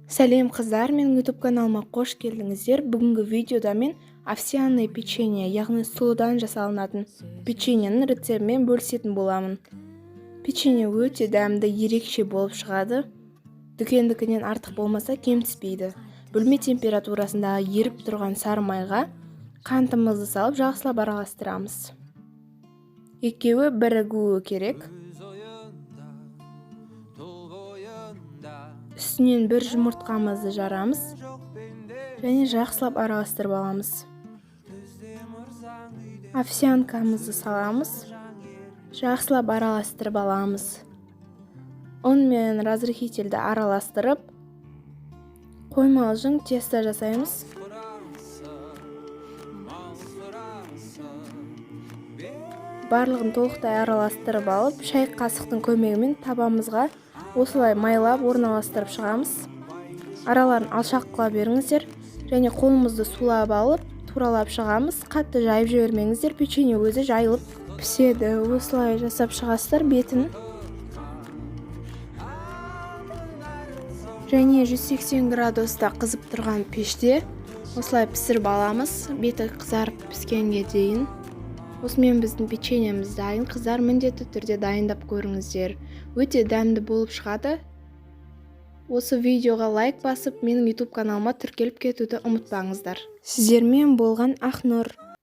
Сәлем, қыздар! Менің YouTube каналыма қош келдіңіздер! Бүгінгі видеода мен овсяное печенье, яғни сұлыдан жасалынатын печеньенің рецептімен бөлісетін боламын. Печенье өте дәмді, ерекше болып шығады. Дүкендікінен артық болмаса, кем түспейді. Бөлме температурасындағы еріп тұрған сары майға қантымызды салып, жақсылап араластырамыз. Екеуі бірігуі керек. Өз ойында, тұл бойында. Үстінен бір жұмыртқамызды жарамыз Жоқ пенде. және жақсылап араластырып аламыз. Түзде мырзаң үйде. Овсянкамызды саламыз, жақсылап араластырып аламыз. Ұн мен разрыхительді араластырып, қоймалжың тесто жасаймыз. Құрасы, мал сұрасы. Барлығын толықтай араластырып алып, шай қасықтың көмегімен табамызға осылай майлап орналастырып шығамыз. Араларын алшақ қыла беріңіздер және қолымызды сулап алып, туралап шығамыз. Қатты жайып жібермеңіздер, печенье өзі жайылып піседі. Осылай жасап шығасыздар бетін және 180 градуста қызып тұрған пеште осылай пісіріп аламыз, беті қызарып піскенге дейін. Осымен біздің печеньеміз дайын. Қыздар, міндетті түрде дайындап көріңіздер, өте дәмді болып шығады. Осы видеоға лайк басып, менің YouTube каналыма тіркеліп кетуді ұмытпаңыздар. Сіздермен болған Ақнұр.